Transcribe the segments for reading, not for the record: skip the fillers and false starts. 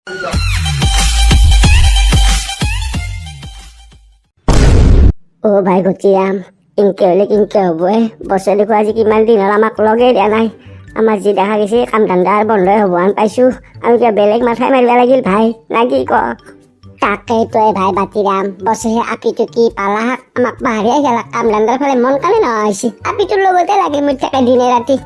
অ' ভাই গতিৰাম, ইনকে হ'লে কিনকে হ'ব এ? বছে দেখোন আজি কিমান দিন হ'ল আমাক লগেই দিয়া নাই। আমাৰ যি দেখা গৈছে, কাম ধান্দা আৰু বন্ধই হ'ব হেন পাইছোঁ। আমি কিবা বেলেগ মাথাই মাৰিব লাগিল ভাই, না কি ক? তাকেই তই ভাই বাতিৰাম, বছে সেই আপিটো কি পালাক, আমাক পাহাৰীয়া গেলাক। কাম ধান্দাৰ ফালে মন কাণে নোহোৱা হৈছে, আপিটোৰ লগতে লাগি মই থাকে দিনে ৰাতি।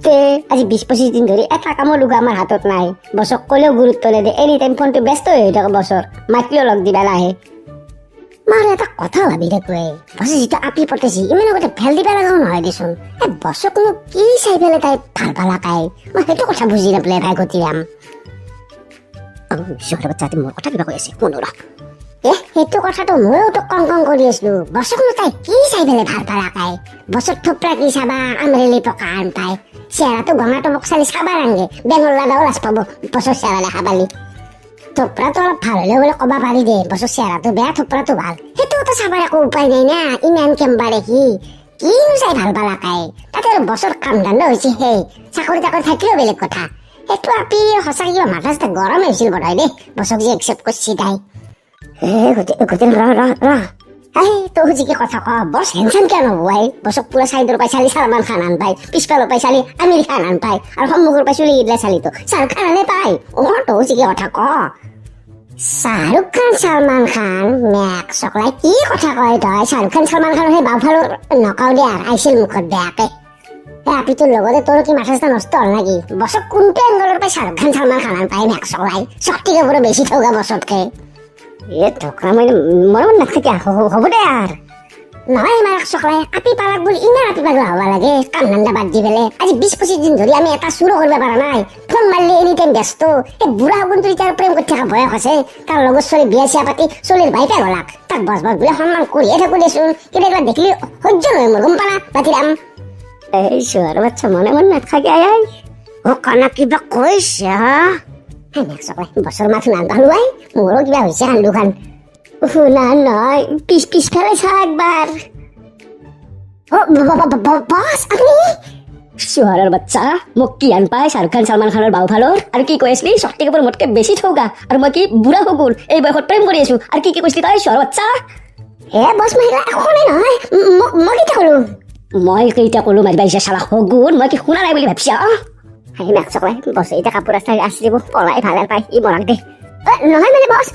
তে আজি 20-25 দিন ধৰি এটা কামো লগা আমাৰ হাতত নাই। বছক ক'লেও গুৰুত্ব নিদিয়ে, এনি টাইম ফোনটো ব্যস্ত হৈ থাকে। বছৰ মাতিলেও লগ দিবা নাহে। মই আৰু এটা কথা ভাবি থাকো, এই বছে যিটো আপি পতাইছি, ইমান আগতে ফেল দিবা লগাও নহয় দেচোন। এই বছকনো কি চাই পেলাই তাই ভাল পালা তাই? মই সেইটো কথা বুজি নাপালে ভাই গতিৰাম। সিহঁতৰ বাচ্চাতে মোৰ কথা কিবা কৈ আছে, শুনো ৰ। এ সেইটো কথাটো ময়ো তোক কং কং কৰি আছিলো। বছকনো তাই কি চাই পেলাই ভাল পালা তাই? বছৰ থোপৰা কি চাবা, আমৰেলি পকা আন পাই চেহেৰাটো গঙাটো মোক চালি চাবা ৰাংগে, বেঙৰ লাদাও লাজ পাব বছৰ চেহেৰা দেখা পালি। থোপৰাটো অলপ ভাল হ'লেও বোলে ক'ব পাৰি দে, বছৰ চেহেৰাটো বেয়া থোপৰাটো ভাল, সেইটোতো চাবাৰ একো উপায় নাই না। ইমান কেম্বা দেখি কিনো চাই ভাল পালা তাই? তাতে আৰু বছৰ কাম ধান্দা হৈছে, সেই চাকৰি তাকৰি থাকিলেও বেলেগ কথা। সেইটো আপি সঁচাকে কিবা মাথা চাথা গৰম হৈছিল বোধহয় দেই, বছক যে একচেপ্ট কৰিছি তাই। এ গোটেই গোটেই ৰ ৰ ৰ, এই তই যি কি কথা ক, বছ হেনচাম কিয় নহ'ব? বছক পুৰা চাইডৰ পাই চালি চালমান খান আন পায়, পিছফালৰ পাই চালি আমিৰ খান আন পায়, আৰু সন্মুখৰ পাই চুলি গিলা চালিতো শ্বাহৰুখ খান আনে পায়। অ' তই যি কি কথা ক, শ্বাহৰুখ খান চালমান খান মেক চকলাই কি কথা কয় তই? শ্বাহৰুখ খান চালমান খানৰ সেই বাওঁফালৰ নকাও দে আৰু আহিছিল মুখত বেয়াকে। এই আপিটোৰ লগতে তোৰ কি মাথা চাথা নষ্ট হ'ল নেকি? বছক কোনটো এংগলৰ পাই শ্বাহৰুখ খান চালমান খান আন পায় মেক চকলাই? শক্তি কাপোৰো বেছি থকা বছতকে। এ ধোকা মই মনে মনে নাথাকে হ'ব দে আৰু। নহয় মাৰাক চকলাই, আপি পালাক বুলি ইমান আপি পাগলা হ'ব লাগে? কাম ধান্দা বাদ দি পেলাই আজি 20-25 দিন ধৰি আমি এটা চুৰো কৰিব পৰা নাই। ফোন মাৰিলে এনি টাইম ব্যস্ত। এই বুঢ়া শগুনটো এতিয়া প্ৰেম কৰি থকা বয়স আছে, তাৰ লগত ছোৱালী বিয়া চিয়া পাতি ছোৱালীৰ বাইপে গলাক, তাক বছ বছ বোলে সন্মান কৰিয়ে থাকো দেচোন, কিন্তু এইবিলাক দেখিলে সহ্য নহয় মোৰ, গম পালা বাতিৰাম? এই চোৱাৰ বাচ্চা মনে মনে নাথাকে। আই অ কানা কিবা কৈছে হা? চকলাই বছৰ মাথো নাপালো আই, মোৰো কিবা হৈছে কান্দু খান। শুনা নহয়, পিছ পিছফালে চা একবাৰ। বছ আপুনি চোহাৰৰ বাচ্চা, মোক কি আন পাই শ্বাহৰুখ খান চালমান খানৰ বাওঁফালৰ? আৰু কি কৈ আছিলি? শক্তি কাপোৰ মোতকে বেছি থৌগা, আৰু মই কি বুঢ়া শগুন, এই বয়সত প্ৰেম কৰি আছো, আৰু কি কি কৈছিলি তই চোহাৰৰ বাচ্চা? হে বছ, মই সেইগিলা একো নাই নহয়। মই কেতিয়া ক'লো? মই কেইটা ক'লো মাৰিবা আহিছে চালা শগুন, মই কি শুনা নাই বুলি ভাবছা? সেই মেক চকলাই, বছ এতিয়া কাপোৰ আছে আচৰিব পলাই ভালে পাই ই মৰাক দে। নহয় মানে বছ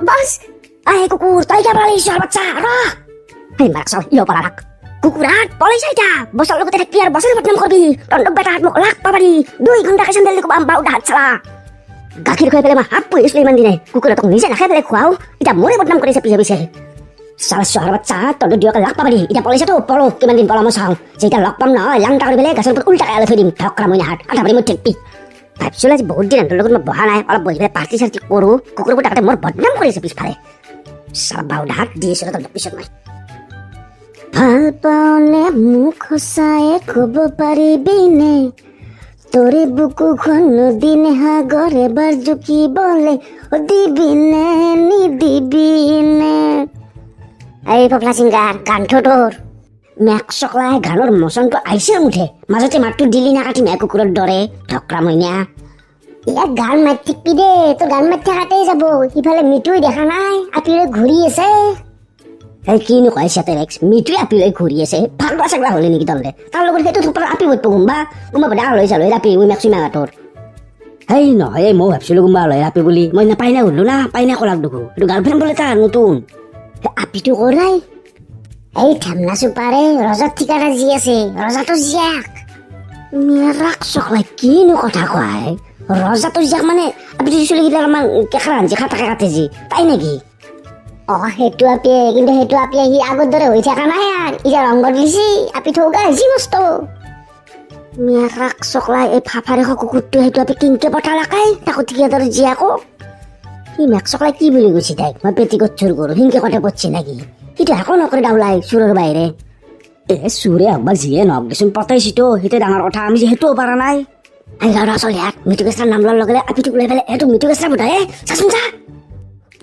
বছ এই কুকুৰ, তই কিয় পলালি চোহাৰ বাচ্চা? ৰ সেই মাৰাক চল, ইও পলালাক। কুকুৰাত পলাইছ, এতিয়া বছৰ লগতে থাকবি আৰু বছৰ বদনাম কৰবি? তন্দক বেটাহাত মোক লাখ পাবাৰি 2 ঘণ্টা চেণ্ডেল দি কোবাম বাউদাহাত চালা। গাখীৰ খুৱাই পেলাই মই হাত পুহিছিলো ইমান দিনে, কুকুৰে তোক নিজে নাখাই পেলাই খুৱাও, এতিয়া মোৰে বদনাম কৰিছে পিছে পিছে। চালা চোহাৰ বাচ্চা, তহঁতৰ দুয়োকে লাগ পাবাৰি। এতিয়া পলাইছেতো, পলো কিমান দিন পলা মই চাওঁ। যেতিয়া লগ পাম নহয়, লাংটা কৰি পেলাই গাছৰ ওপৰত উল্টাকে আলাই থৈ দিম। ঢকৰা মইনা হাত আধা পাৰি মই ঠেকবি। ভাবছিলো আজি বহুত দিন সিহঁতৰ লগত মই বহা নাই, অলপ বহি পেলাই পাৰ্টি চাৰ্টি কৰোঁ, কুকুৰবোৰ তাতে মোৰ বদনাম কৰিছে পিছফালে। চালা বাউদাহাত দি আছিলো তহঁতক পিছত মই। ভাল পাওনে মোক সঁচায়ে ক'ব পাৰিবিনে? তোৰে বুকুখন নদী নে সাগৰ এবাৰ জুকিবলে দিবিনে নিদিবিনে? এই পপলা চিংগাৰ, গানটো তোৰ মেক চকলাই গানৰ মোচনটো আহিছে মুঠে, মাজতে মাতটো দিলি না কাটি মে কুকুৰৰ দৰে ঢকৰা মইনা। ইয়াত গান মাতি থাকিবি দে, তোৰ গান মাতি থাকাতেই যাব। সিফালে মিটুই দেখা নাই আপিলৈ ঘূৰি আছে। এই কিনো কয় চেটেৰেক্স, মিটুৱে আপিলৈ ঘূৰি আছে? পাগলা চাগলা হ'লি নেকি তহঁতে? তাৰ লগত সেইটো থোপৰা আপি বতব কোনোবা কোনোবা বোধ আলহী চালহী আপি উইমাক চুইমাক তোৰ। সেই নহয়, এই মই ভাবছিলো কোনোবা আলহী আপি বুলি, মই না পাইনা সুধলো না পাইনা কলাক দেখো, সেইটো গাৰ্লফ্ৰেণ্ড বোলে তাৰ নতুন। সেই আপিটো কৰাই এই ঠামনা চুপাৰে ৰজাত ঠিকানা যি আছে, ৰজাটো জীয়াক। মেৰাক চকলাই কিনো কথা কয়, ৰজাটো জীয়াক মানে আপি চুলিকেইটা অলপমান কেঁকৰা আনছি খাটাকে কাটে যি তাই নেকি? অ সেইটো আপিয়ে, কিন্তু সেইটো আপিয়ে সি আগৰ দৰে হৈ থকা নাই আৰু এতিয়া ৰং বদলিছি, আপি থৌগা হৈছে মস্ত। মেৰাক চকলাই এই ফাফাৰে কুকুৰটো সেইটো আপি কিনকে পঠালাকাই তাকো ঠিকাদাৰ জীয়াকো। সি মেক চকলাই কি বুলি কৈছে তাইক? মই পেটিকোট চুৰ কৰোঁ সিনকে কথা পদছি নেকি? সিটো একো নকৰে দাউলাই চোৰৰ বাহিৰে। এ চোৰে হওক বা যিয়ে নহওক দেচোন, পতাইছিতো সেইটো ডাঙৰ কথা, আমি যে সেইটোও পৰা নাই। এই ল'ৰা ছোৱালী হাত মিটু কেঁচৰাৰ নাম লোৱাৰ লগে লগে আপিটোক লৈ পেলাই এইটো মিটু কেঁচৰা বোধ হয়, চাচোন চা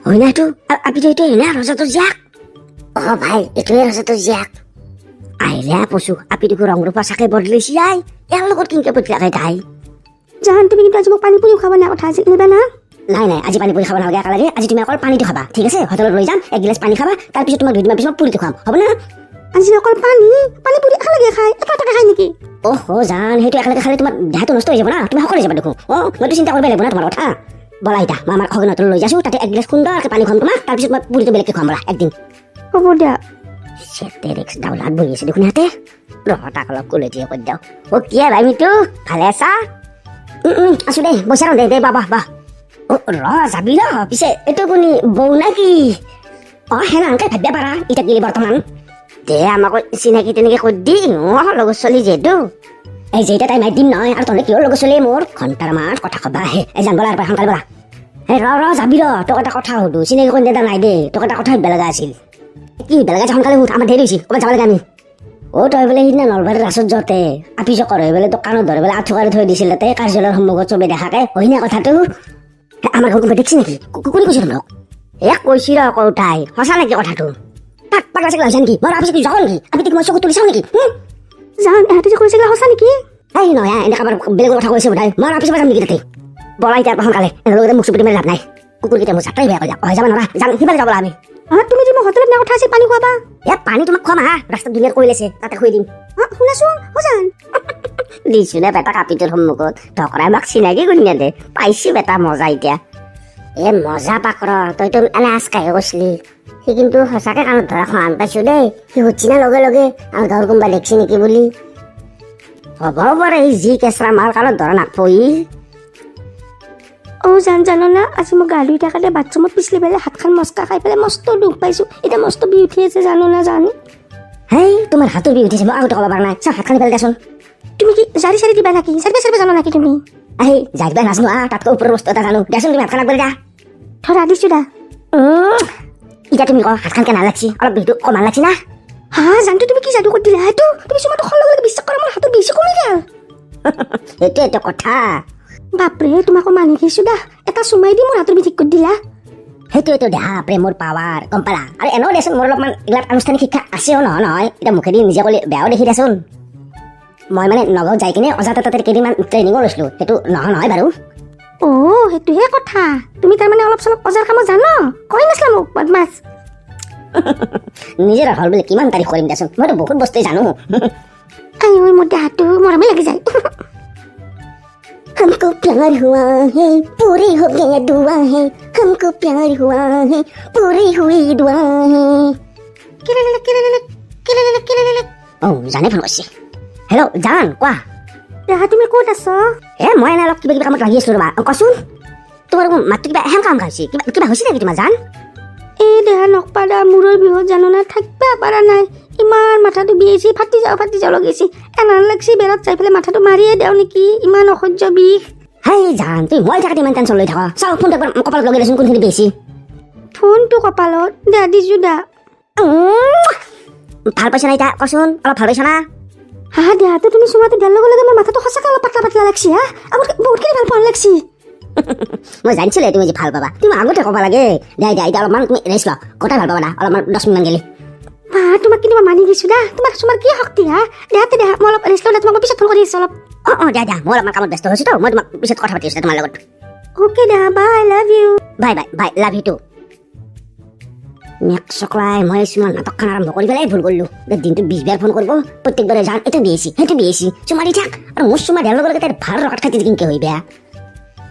হয় না এইটো আপিটো এইটো হয় না ৰজাটোৰ জীয়াক? অ ভাই এইটোৱে ৰজাটোৰ জীয়াক। আহিলে পশু আপিটোকো ৰং ৰূপা চাকে বদলিছি আই, ইয়াৰ লগত কিনকে পঠিয়াকে তাই? জান, তুমি কিন্তু আজি মোক পানী পুৰি খুৱাব না কথা আছিল, নিবা না? নাই নাই, আজি পানী পুৰি খাব নালাগে একেলগে। আজি তুমি অকল পানীটো খাবা, ঠিক আছে? হোটেলত লৈ যাম, এগিলাচ পানী খাবা, তাৰপিছত তোমাক 2 দিনৰ পিছত পুৰিটো খুৱাম, হ'ব না? আজি অকল পানী, পানী পুৰি একেলগে খাই, এটা এটাকে খাই নেকি? অহ জান, সেইটো একেলগে খালে তোমাৰ দেহাটো নষ্ট হৈ যাব না, তুমি সকলোৱে যাবা দেখোন। অঁ, মইতো চিন্তা কৰিব লাগিব না তোমাৰ কথা। ব'লা এতিয়া মই আমাৰ খগেন হোটেলত লৈ যাইছোঁ, তাতে এগিলাচ সুন্দৰকৈ পানী খুৱাম তোমাক, তাৰপিছত মই পুৰিটো বেলেগকৈ খুৱাম। ব'লা একদিন। হ'ব দিয়া। ৰিক্স ডাউলাত বহি আছে দেখোন সিহঁতে। ৰহ, তাক অলপ ক'লে দিয়ে কৈ দিওঁ। অ' কিয়া ভাই মিটু, ভালে আছা? আছো দেই, বৈচাৰো দে দে, বাহ বাহ। অ' ৰ যাবি ৰ, পিছে এইটো কোনি বৌ না কি? অঁ, সেনা আনকে ভাবিব পাৰা এতিয়া গেলি বৰ্তমান দে আমাক চিনাকি তেনেকে কৈ দি। অঁ, লগৰ ছোৱালী যিহেতু এই যে এতিয়া তাই মাৰি দিম নহয়, আৰু তহঁতে কিহৰ লগৰ ছোৱালী? মোৰ ঘণ্টাৰ মাত কথা কবা আহে। এই জান, ব'লা সোনকালে ব'লা। এই ৰ ৰ যাবি ৰ, তোক এটা কথা সুধো। চিনাকি কোন এটা নাই দেই, তোক এটা কথা সুধিব লগা আছিল। কি সুধিব লগা আছে? সোনকালে সুধ, আমাৰ দেৰি হৈছে, ক'ৰবাত যাব লাগে আমি। অ' তই বোলে সিদিনা নলবাৰীৰ ৰাসত যাওঁতে আপি চকৰ হৈ বোলে তোক কাণত ধৰি বোলে আঁঠু কাঢ়ি থৈ দিছিল তাতে কাৰ্যালয়ৰ সন্মুখত চবে দেখাকে, হয়নে কথাটো? আমাৰ ঘৰত কোনোবা দেখছি নেকি? কোনে কৈছে তোমাক? এ কৈছি ৰ কৌতাই, সঁচা নেকি কথাটো? পাক পাগলা চাগলা হৈছে নেকি? মই ভাবিছো কি যাওঁ নেকি? আমি মই চকু তুলি চাওঁ নেকি? জান, ইহঁতে যে কৈছে সঁচা নেকি? এই নহয়, এনে কাৰোবাৰ বেলেগৰ কথা কৈছে বোধহয়। মই অফিচৰ পৰা যাম নেকি তাতে? বলা এতিয়া সোনকালে, এনে লগতে মুখ চুপতি মাৰি লাভ নাই। কুকুৰকেইটা মোৰ যাত্ৰাই বেয়া কৰি যাওঁ। যাব নোৱাৰা, যাম সিফালে যাব আমি। তুমি যে মোক হোটেলত নিয়া কথা আছিল, পানী খুৱাবা? এ পানী তোমাক খুৱাম, আহা, ৰাস্তাত ধুনীয়া কৰি লৈছে, তাতে খুৱাই দিম। শুনাচোন, অ জান। দিছো নে বেটা কাপিটোৰ সন্মুখত ঢকৰাই আমাক চিনাকি কৰি নেদে। পাইছি বেটা মজা এতিয়া। এ মজা পাকৰ, তইতো এনে আচকাহে কৈছিলি, সি কিন্তু সঁচাকে কাণত ধৰা সহান পাইছো দেই। সি সুধছি না লগে লগে আমাৰ গাঁৱৰ কোনোবা দেখছি নেকি বুলি। হ'ব পাৰে, সি যি কেঁচৰা মাৰ কাণত ধৰা নাকপো ই। অ জান, জান না, আজি মই গা ধুই থাকোঁতে বাথৰুমত পিছলি পেলাই হাতখন মস্কা খাই পেলাই মস্ত দুখ পাইছোঁ, এতিয়া মস্ত বিষ উঠি আছে, জানো না জান? হেই, তোমাৰ হাতৰ বিষ উঠিছে, মই আগতে ক'ব পৰা নাই। চাওঁ, হাতখন পেলাই দেচোন। তুমি কি জাৰি চাৰি দিবা নেকি? জাৰিবা চাৰিবা জানো নেকি তুমি? আহি জাৰিবা নাজানো, আহ তাতকৈ ওপৰৰ বস্তু এটা জানো। দেচোন তুমি হাতখন আগবাঢ়ি যা। ধৰা দিছো দা। এতিয়া তুমি কওঁ, হাতখন কেনে লাগছি? অলপ বিষটো কমান লাগছি না? হা জানতো, তুমি কি যাদু কৰি দিলা সেইটো? তুমি চুমাটো খোৱাৰ লগে লগে বিশ্বাস কৰা, মোৰ হাতৰ বিষটো কমি গ'ল। সেইটোৱেতো কথা। বাপৰে, তোমাকো মানি খাইছো দা, এটা চুমাই দি মোৰ হাতৰ বিষ ঠিক কৰি দিলা। সেইটোৱেতো দেহা প্ৰেমৰ পাৱাৰ, গম পালা? আৰু এনেও দেচোন মোৰ অলপমান এইবিলাক আনুষ্ঠানিক শিক্ষা আছেও নহয় নহয়, এতিয়া মুখেদি নিজে ক'লে বেয়াও দেখি দেচোন। মই মানে নগাঁৱত যাই কিনে অজা তাতে কেইদিনমান ট্ৰেইনিঙো লৈছিলোঁ, সেইটো নহয় নহয় বাৰু। অ' সেইটোহে কথা, তুমি তাৰমানে অলপ চলপ অজাৰ কামো জানো, কৈ নাছিলা মোক বদমাছ। নিজৰ হ'ল বুলি কিমান তাৰিফ কৰিম দেচোন, মইতো বহুত বস্তুৱেই জানো। আই ঐ, মোৰ দেহাটো মৰমে লাগি যায়। हमको प्यार हुआ है, पूरी हो गया दुआ है, हमको प्यार हुआ है, पूरी हुई दुआ है। অ জানে ফোন কৰিছে। হেল্ল' জান, কোৱা। দেহা, তুমি ক'ত আছ? এ মই এনে অলপ কিবা কিবি কামত লাগি আছো ৰ'বা। কচোন, তোমাৰ মাতটো কিবা এহেন কাম খাইছে, কিবা কিবা হৈছে নেকি তোমাৰ জান? এই দেহা নকপাদা, মূৰৰ বিহুত জানো না থাকিব পৰা নাই, ইমান মাথাটো বিষাইছে, ফাটি যাওঁ ফাটি যাওঁ লাগিছে, এনান লাগছে বেৰত যাই পেলাই মাথাটো মাৰিয়ে দিওঁ নেকি, ইমান অসহ্য বিষ। হেই জান, তুমি মই থাকাতে ইমান টেনশ্যন লৈ থাক। চাওঁ, ফোনটো একবাৰ কপালত লগাই দেচোন, কোনখিনি বেছি। ফোনটো কপালত দে দিছো দা। ভাল পাইছা না এতিয়া? কচোন, অলপ ভাল পাইছা না? হা দেহাটো তুমি চুমাটো দিয়াৰ লগে লগে মোৰ মাথাটো সঁচাকৈ অলপ পাতলা পাতলা লাগছি। হা, আগত বহুতখিনি ভাল পোৱা লাগছি। মই জানিছিলোঁৱে তুমি যে ভাল পাবা, তুমি আগতে ক'ব লাগে। দে দে, এতিয়া অলপমান তুমি ৰেষ্ট লোৱা, গোটাই ভাল পাবা না অলপমান 10 মিনিটমান গ'লে। বা, তোমাক কিন্তু মই মানি গৈছো দা, তোমাৰ চুমাৰ কি শক্তি। হা দেহাতে দেহা, মই অলপ ৰেষ্ট লওঁ, তোমাক মই পিছত ফোন কৰি আছোঁ অলপ। অঁ অঁ, দিয়া দিয়া, মই অলপমান কামত ব্যস্ত হৈছোঁতো, মই তোমাক পিছত কথা পাতি আছোঁ তোমাৰ লগত। অ'কে দেহা, bye, love you. Bye bye bye, love you too. মেক চকলাই মই চুমাৰ নাটকখন আৰম্ভ কৰি পেলাই ভুল কৰিলোঁ। দিনটোত 20 বাৰ ফোন কৰিব, প্ৰত্যেকবাৰে যান এইটো বিয়েছি সেইটো বিয়েছি, চুমা দি থাক। আৰু মোৰ চুমা দিয়াৰ লগে লগে তাইৰ ভাল ৰকাত খাই কেনকে হৈ বেয়া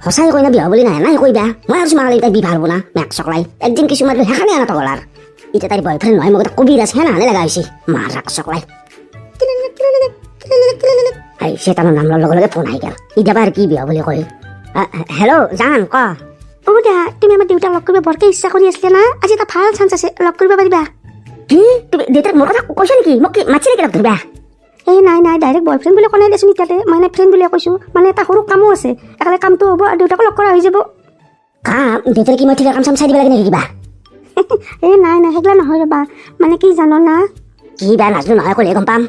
সঁচাই কইনা বিয়া বুলি নাই নাই কৈ বেয়া। মই আৰু চুমা খালে তাই বি ভাল হ'ব না? মেক চকলাই একদিন কি চুমা দিলোঁ, সেইখানে নাটক হ'ল। আৰু এতিয়া তাইৰ বয়ফ্ৰেণ্ড নহয়, মোক এটা কবিৰাজ সেনাহানে লগা হৈছে। মাৰাক চকলাই এই চেতানৰ নাম লোৱাৰ লগে লগে ফোন আহি গ'ল। এতিয়া আৰু কি বিয়া বুলি কয়। হেল্ল' জান, ক। অ' দেহা, তুমি আমাৰ দেউতাক লগ কৰিব বৰকে ইচ্ছা কৰি আছিলে না? আজি এটা ভাল চান্স আছে, লগ কৰিব পাৰিবা। কি, তুমি দেউতাক মোৰ কথা কৈছা নেকি? মোক কি মাতছে নেকি লগ ধৰিবা? এই নাই নাই, ডাইৰেক্ট বয়ফ্ৰেণ্ড বুলি কোৱা নাই দেচোন এতিয়াতে, মই এনে ফ্ৰেণ্ড বুলিয়ে কৈছোঁ। মানে এটা সৰু কামো আছে, একেলগে কামটো হ'ব আৰু দেউতাকো লগ কৰা হৈ যাব। কাম? দেউতাৰ কি মই ঠিকা কাম চাম চাই দিব লাগে নেকি কিবা? এই নাই নাই, সেইগিলা নহয় ৰ'বা, মানে কি জান না? কি বেয়া নাজানো নহয়, ক'লে গম পাম।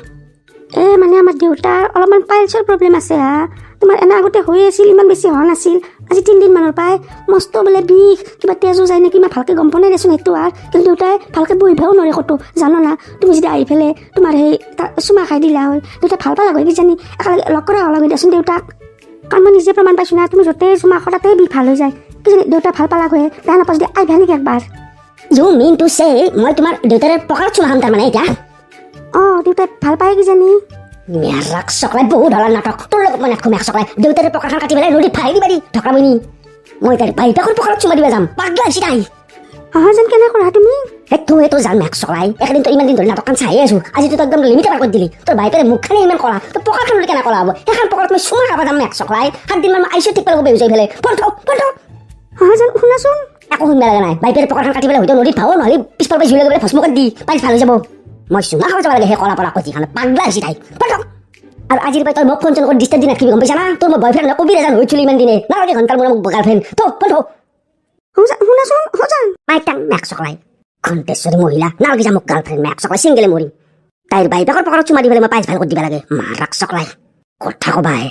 এই মানে আমাৰ দেউতাৰ অলপমান পাইলছৰ প্ৰব্লেম আছে। হা, তোমাৰ এনে আগতে হৈ আছিল, ইমান বেছি হোৱা নাছিল, আজি 3 দিনমানৰ পৰাই মস্ত বোলে বিষ, কিবা তেজো যায় নেকি, মই ভালকৈ গম পোৱা নাই দেচোন সেইটো। আৰু কিন্তু দেউতাই ভালকৈ বহিবও নোৱাৰে ক'তো, জান না? তুমি যদি আহি পেলাই তোমাৰ সেই চুমা খাই দিলা হয়, দেউতাই ভাল পালা হয় কিজানি, একেলগে লগ কৰা হ'ল হয় দেচোন দেউতাক। কাৰণ মই নিজে প্ৰমাণ পাইছোঁ না, তুমি য'তেই চুমা খোৱা তাতেই বিষ ভাল হৈ যায়। কিজানি দেউতা ভাল পালাক হয়। বেয়া নাপা যদি আহিবা নেকি একবাৰ? You mean to চে মই তোমাৰ দেউতাৰে পকাৰত চুমা খাম তাৰমানে এতিয়া? অঁ, দেউতাই ভাল পায় কিজানি। মেৰাক চকলাই, বহুত হলাৰ নাটক। তোৰ লগত মই নাটক। মেৰাক চকলাই, দেউতাৰে পকাৰখন কাটি পেলাই নদীত ভাহি দিবা দি ঢকা বনি। মই তাইৰ বাইপাকৰ পকাৰত চুমা দিবা যাম? পাগলা হৈছে তাই। হা যেন কেনে কৰা তুমি? সেইটো সেইটো যাম। মেক চকলাই, একদিন তই ইমান দিন ধৰি নাটকখন চায়ে আছো, আজিতো তই একদম লিমিটে পাৰ কৰি দিলি। তোৰ বাইপেৰে মুখখানে ইমান কৰা, তোৰ পকাৰখন কেনে কৰা হ'ব? সেইখন পকাৰত মই চুমা খাব যাম? মেক চকলাই, 7 দিনমান মই আইচু ঠিক পেলাব বেহুচ হৈ পেলাই। ফোন থ, ফোন থ। হা যেন শুনাচোন। একো শুনিব লগা নাই। বাইপেৰে পকাৰখন কাটি পেলাই হয়তো নদীত ভাও, নহ'লে পিছফালৰ পৰা জুই লগাই পেলাই ভস্ম কৰি দি পাইলছ ভাল হৈ যাব। মই চুমা খাব যাব লাগে সেই কলা পৰা কচিখন? পাগলা হৈছে তাই। ফোন থ। আৰু আজিৰ পৰা তই মোক ফোন চোন কৰি ডিষ্টাৰ্ব দি নাথাকিবি, গম পাইছা না? তোৰ মই বয়ফ্ৰেণ্ড কবি এজন হৈছিলো ইমান দিনে। নালাগে ঘণ্টাৰ মূৰে মোক গাৰ্লফ্ৰেণ্ড। তো ফোন থ। শুনাচোন সজান। মাইটাং। মেক চকলাই, ঘণ্টেশ্বৰী মহিলা। নালাগে যা মোক গাৰ্লফ্ৰেণ্ড। মেক চকলাই, চিংগেলে মৰিম। তাইৰ বাইপেকৰ পকাৰত চুমা দি পেলাই মই পাইলছ ভাল কৰি দিব লাগে? মাৰাক চকলাই, কথা কবা হে।